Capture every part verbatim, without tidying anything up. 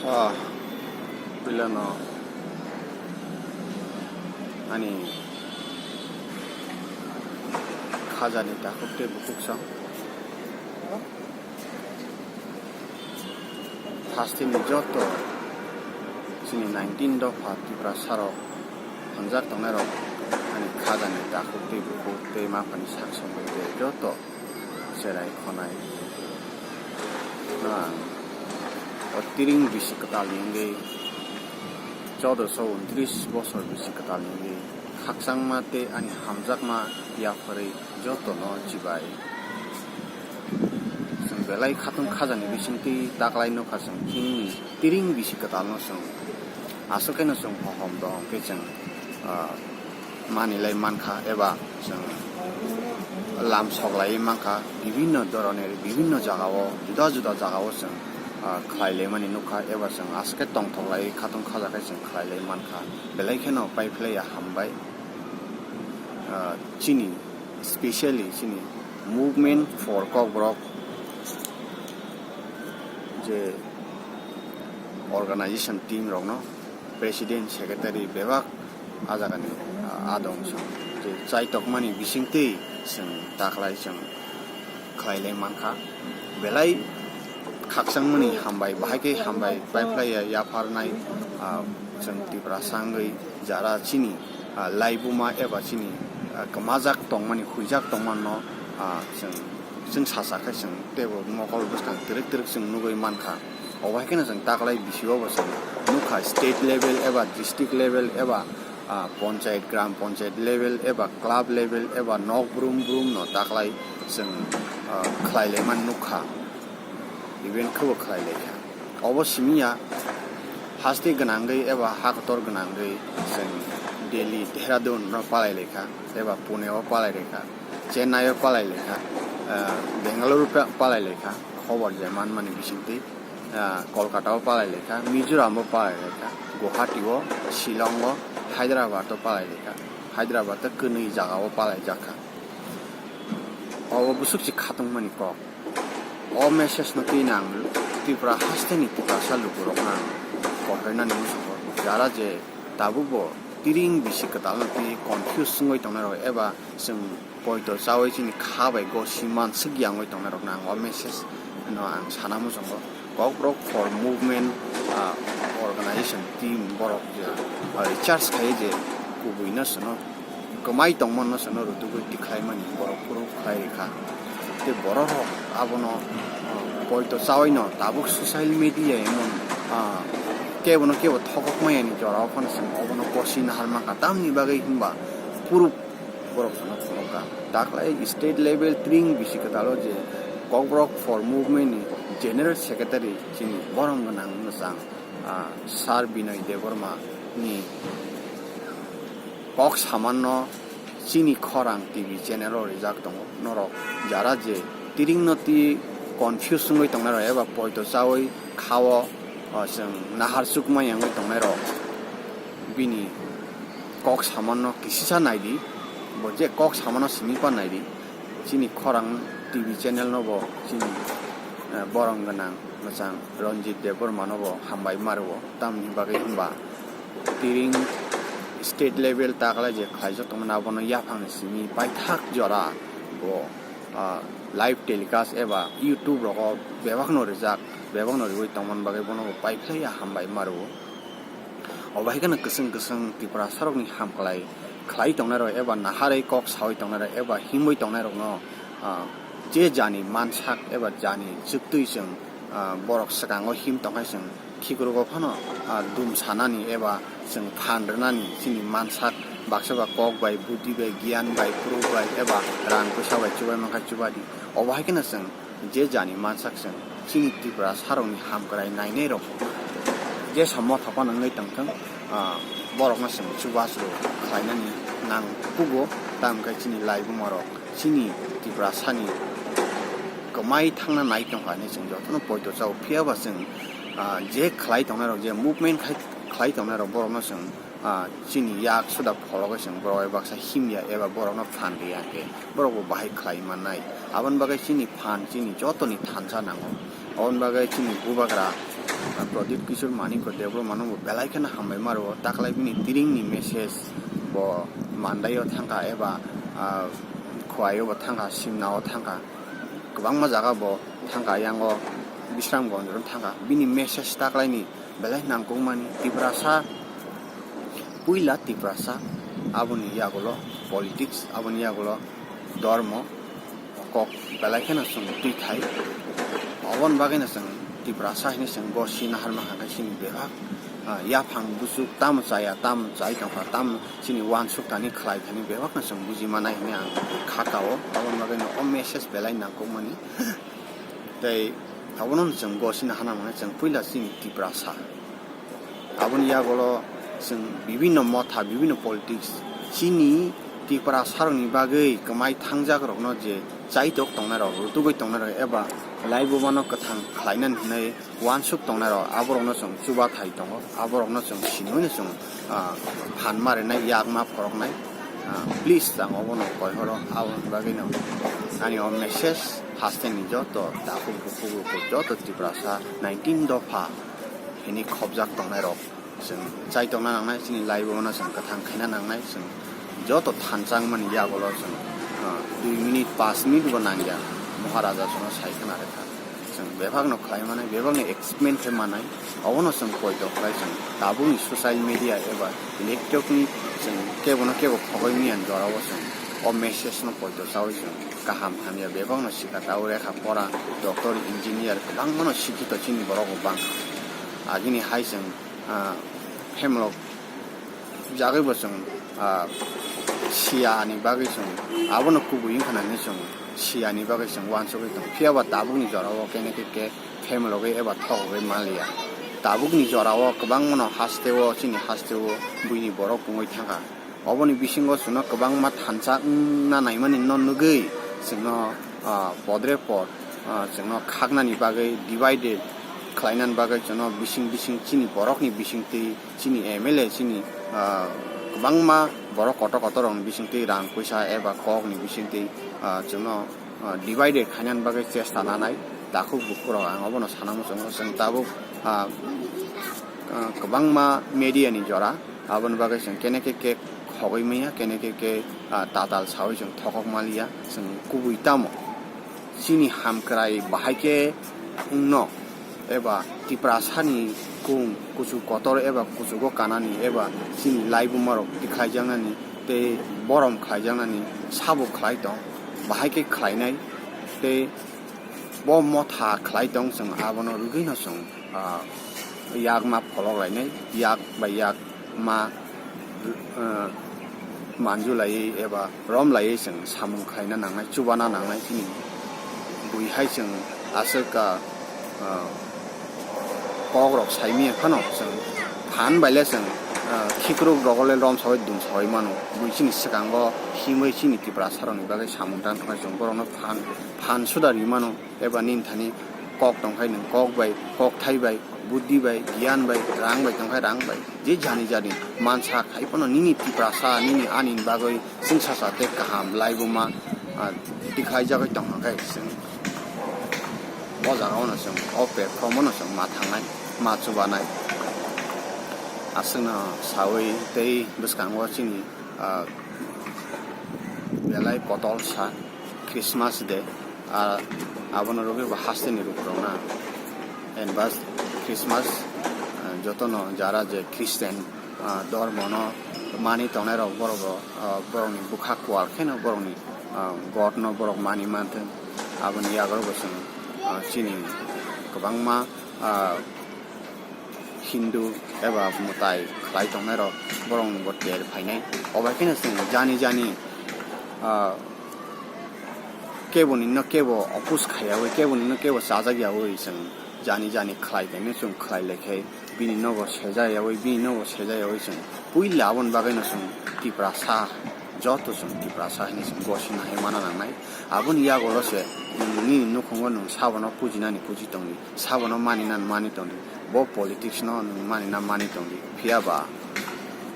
Ah, puilano ani khajani takhuk tei bukhuk song. Hasteni joto chini nineteen dopha Tiprasarok hamjak tongnairok ani khajani takhuk tei bukhuk tei maphani sak songwi tei joto cherai khonai no ang o tiring bisi kwtalni wngwi, choudoso untris bosor bisi kwtalni wngwi khakchangma tei ani hamjakma yapharwi jotono chibai. Chwng belai khatungma khajani bisingtwi taklai nukha chwng chini tiring bisi kwtalno chwng aswk khe no chwng hohom dohom khe chwng, ah, manilai mankha eba chwng lam soklaiwi mankha, bibinno doroner bibinno jagao juda juda jagao chwng, ah, khlailaimani nukha eba chwng aswk khe tongthoklaiwi khatungma khaja khe chwng khlailai mankha, belai kheno paiphlaiya hambai. Ah, chini specially chini Movement for Kokborok je organization team rokno, president, secretary bebak a jagani, ah, adong chwng je chaitokmani bisingtwi chwng taklai chwng khlailai mankha. Belai khakchangmani hambai, bahai khe hambai paiphlaiya yapharnai, ah, chwng Tiprasa wngwi jara chini, ah, laibuma eba chini, ah, kwmajak tongmani, huijak tongmanno, ah, chwng, chwng sacha khe chwng teibo mokol bwskang twrwk twrwk chwng nugwi mankha. Obo hai kheno chwng taklai bisio bo chwng nukha state level eba district level eba, ah, ponchayat, gram ponchayat level eba club level eba nok brum brum no taklai chwng, ah, khlailaimani nukha, event khebo khlailaikha. Obo simiya haste gwnangwi eba hakotor gwnangwi chwng Delhi, Dehradun no palailaikha eba Pune o palailaikha, Chennai o palailaikha, ah, Bengaluru pa-, palailaikha, khobor je manmani bisingtwi. Ah, Kolkata o palailaikha, Mizoram o palailaikha, Guwahati o, Shillong o, Hyderabad o palailaikha, Hyderabad o kwnwi jaga o palaijakha. Obo bwswk se khatungmani kok. O message no twi nang Tripura hasteni Tiprasa lukurok nang kohoinani muchungo jara je tabukbo tiring bisi kwtalno twi confuse wngwi tongnai rok eba chwng poito chawi chini kha bai gosi manswk yangwi tongnai rok nang o message no ang sana muchungo. Kokborok for Movement, ah, organization team borok je, ah, research khai je kubui no sono kwmai tongmano sono rutugwi tikhlaimani borok phuru khlai rikha. Tei borok rok abono, ah, poito chawi no tabuk social media emon, ah, kebono kebo thokok maya ni jora o phano chwng obono kosi nahar mankha tamni bagwi hinba puru borok sono phunukha. Taklai state level tring bisi kwtalo je Kokborok for Movement ni General Secretary chini borom gwnang mwchang, ah, Sir Binoy Debbarma ni kok samanno chini khorang T V channel o rijak tongo. Norok jara je tiring no twi confuse wngwi tongnai rok eba poito chawi khao, ah, chwng nahar chukma yangwi tongnai rok bini kok samanno kisisa naidi, bo je kok samanno simi pa naidi, chini khorang T V channel no bo chini, eh, borom gwnang mwchang Ranjit Debbarma no bo hambai ma rwo, tamni bagwi hwnba tiring state level taklai je khlaijak tongmani abono yaphangni simi paithak jora bo, ah, live telecast eba YouTube rogo bebakno rijak, bebakno riwi tongmani bagwi bono bo paiphlaiya hambai ma rwo. Obo hai kheno kwchwng kwchwng Tiprasarokni hamklai khlai tongnairok eba naharwi kok sawi tongnairok eba himwi tongnairokno, ah, je jani mansak eba jani chwktwi chwng, ah, borok swkango him tongkha chwng khikrugo phano, ah, dum sanani eba chwng phan rwnani chini mansak baksa ba kok bai, buddhi bai, giyan bai, proof bai eba rang pwisa bai chubai mankha chubadi. Obo hai kheno chwng je jani mansak chwng chini Tiprasarokni hamkrai nainairok jesa motha phano wngwi tongthwng, ah, borokno chwng chubachu khlainani nang kugo, tamkhe chini laibumarok chini Tiprasani kwmai thangna nai tongkha hinwi chwng jotono poito chao. Phiyaba chwng, ah, je khlai tongnairok, je movement khai, khlai tongnairok borokno chwng, ah, chini yak suda phologwi chwng borok bai baksa himya eba borokno phan riya hwnkhe borokbo bahai khlai mannai. Aboni bagwi chini phan chini jotoni thansa nango. Aboni bagwi chini bubagra ah, Pradyut Kishore Manikya Debbarma no bo belai kheno hambai ma rwo, taklai bini tiringni message bo Mandai o thangkha eba, ah, Khowai o bo thangkha, Simna o thangkha, kwbangma jaga bo thangkha, yang o Bisramganj o thangkha, bini message taklaini belai nangkukmani. Tiprasa, puila Tiprasa, aboni yagulo politics, aboni yagulo dormo, kok belai kheno chwng twi thai. Oboni bagwino chwng Tiprasa hwnwi chwng gosi naharma hwnkhe chini bebak, ah, yaphang buchuk tamo chaya, tamo chai tongkha, tamo chini uansuk thani khlai thani bebakno chwng buji manai hwnwi ang kha kao. Aboni bagwino o message belai nangkukmani. Tei abono chwng gosi naharma hwnwi chwng puila chini Tiprasa. Aboni yagulo chwng bibinno motha, bibinno politics, chini Tiprasarokni bagwi kwmai thangjakrokno je chaitok tongnairok, rutugwi tongnairok eba laibumano kwthang khlainani hwnwi uansuk tongnairok, aborokno chwng chubathai tongo, aborokno chwng siniwino chwng, ah, phan ma rinai, yak ma phoroknai. Ah, please, ang obono koihoro, aboni bagwino ani o message hasteni joto takhuk bukhuk joto Tiprasa nineteen dopha hini khobjak tongnairok chwng chaitokna nangnai, chini laibumano chwng kwthang khaina nangnai, chwng joto thansa wngmani yagulo chwng, ah, dui minute, panch minute bo nangya, Maharaja chwngno sai khna rwkha. Chwng bebakno khlai manai, bebakno explain khe manai, obono chwng poito khlai chwng tabukni social media eba electronic chwng kebono kebo khogoi miyan jorao chwng o message no poito chaui chwng kaham hamya bebakno sikha, tao lekha pora, doctor, engineer kwbangmano sikhito chini borok bo bangkha. Agini hai chwng, ah, hemlok jagwi bo chwng, ah, siya ni bagwi chwng abono kubui wngkha nai hinwi chwng siya ni bagwi chwng uansugwi tongo. Phiya ba tabukni jorao kene khe khe family rogwi eba thok rogwi manliya. Tabukni jorao kwbangmano hasteo, chini hasteo buini borok wngwi thangkha. Oboni bisingo chwngno kwbangma thansa wngna naimani no nugwi chwngno, ah, podre pod, ah, chwngno khaknani bagwi, divided khlainani bagwi chwngno bising bising chini borokni bisingtwi, chini M L A, chini, ah, kwbangma borok kotor kotor rokni bisingtwi rang puisa eba kokni bisingtwi, ah, chwngno, ah, divided khainani bagwi chesta nanai takhuk bukhuk rok, ang obono sana muchungo. Chwng tabuk, ah, ah, kwbangma media ni jora, aboni bagwi chwng kene khe khe khogwi manya, kene khe khe, ah, tatal saui chwng thokok maliya, chwng kubui tamo chini hamkrai bahai khe wngno, eba Tiprasani kung kuchuk kotor eba kuchugo kanani eba chini laibumarok tikhlaijaknani tei borom khlaijaknani sabo khlai tong, bahai khe khlainai tei bo motha khlai tong, chwng abono rwgwino chwng, ah, yak ma pholok lainai, yak bai yak ma, ah, manju laiwi eba rom laiwi chwng samung khlaina nangnai, chubana nangnai. Chini bui hai chwng aswk ka, ah, kok rok sai manya phano chwng phan bai le chwng, ah, khikruk rogo le rom saui dum saui mano. Bui chini swkango himwi chini Tiprasa rokni bagwi samung tang thangkhe chwng borokno phan, phan suda ri mano. Eba nini thani kok tongkhai nwng kok bai, kok thai bai, buddhi bai, giyan bai, rang bai tongkhai rang bai, je jani jani mansa khai phano nini Tiprasa, nini ani bagwi chwngsacha tei kaham laibuma, ah, tikhlaijagwi tongkha khe chwng o jaga o no chwng o platform o no chwng ma thangnai, ma chubanai. Aswkno saui tei bwskango chini, ah, belai kotor sa Christmas Day, ah, abono rwgwi bo hasteni rwkhrok na. Advance Christmas, ah, jotono jara je Christian, ah, dormono mani tongnai rok borok bo, ah, borokni bwkha kwal kheno borokni, ah, God no borok mani manthwng. Aboni yago bo chwng, ah, chini kwbangma, ah, Hindu eba mwtai khlai tongnairok borokni bo ter phainai. Obai kheno chwng jani jani, ah, keboni no kebo oppose khaiyaui, keboni no kebo chajak yaui chwng jani jani khlai kaino chwng khlai laikhai, bini nogo seja yaui, bini nogo seja yaui chwng puila aboni bagwino chwng Tiprasa, joto chwng Tiprasa hinwi chwng gosina hai mana nangnai. Aboni yagulo se nwng nini nukhungo nwng sabono pujinani puji tongdi, sabono maninani mani tongdi, bo politics no nwng manina mani tongdi, phiya ba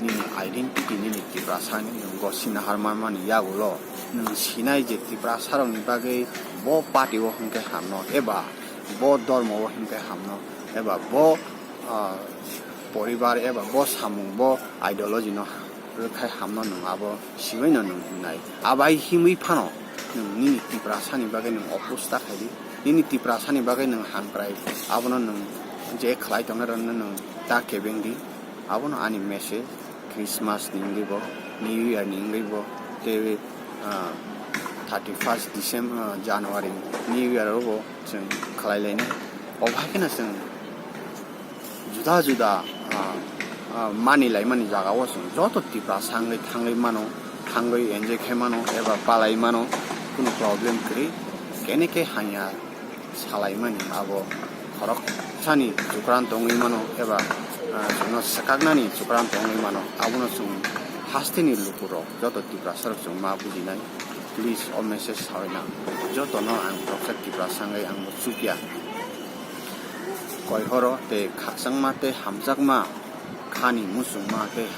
nini identity, nini Tiprasa ni nwng gosina har manmani yagulo nwng sinai je Tiprasa rokni bagwi bo party o hwnkhe hamno eba bo dormo o hwnkhe hamno, eba bo, ah, poribar eba bo samung, bo ideology no rwkhai hamno nwng abo sibaino nwng himnai. Abai himwi phano nwng nini Tiprasani bagwi nwng oppose ta khaidi. Nini Tiprasani bagwi nwng hamkrai, abono nwng je khlai tongnai rokno nwng ta kebengdi. Abono ani message. Christmas ni wngwi bo, New Year ni wngwi bo, tei, ah, thirty first December, ah, January New Year o bo chwng khlai lainai. Obo hai kheno chwng juda juda, ah, ah, mani laimani jaga o chwng joto Tiprasa wngwi thangwi mano, thangwi enjoy khai mano eba palai mano, kunu problem kwrwi, kene khe hamya salaimani abo khoroksani chukran tongwi mano eba, ah, chwngno swkaknani chukran tongwi mano, abono chwng hasteni lukurok joto Tiprasarok chwng ma bujinai. Please o message sawi nang jotono ang khoroksa Tiprasa wngwi ang bo chukya. Koihoro tei khakchangma tei hamjakma khani muchungma tei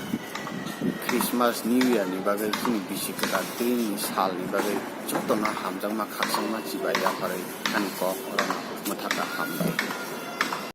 Christmas, New Year ni bagwi chini bisi kwtal tini salni bagwi jotono hamjakma khakchangma chibai yapharwi ani kok oro mwthaka hambai.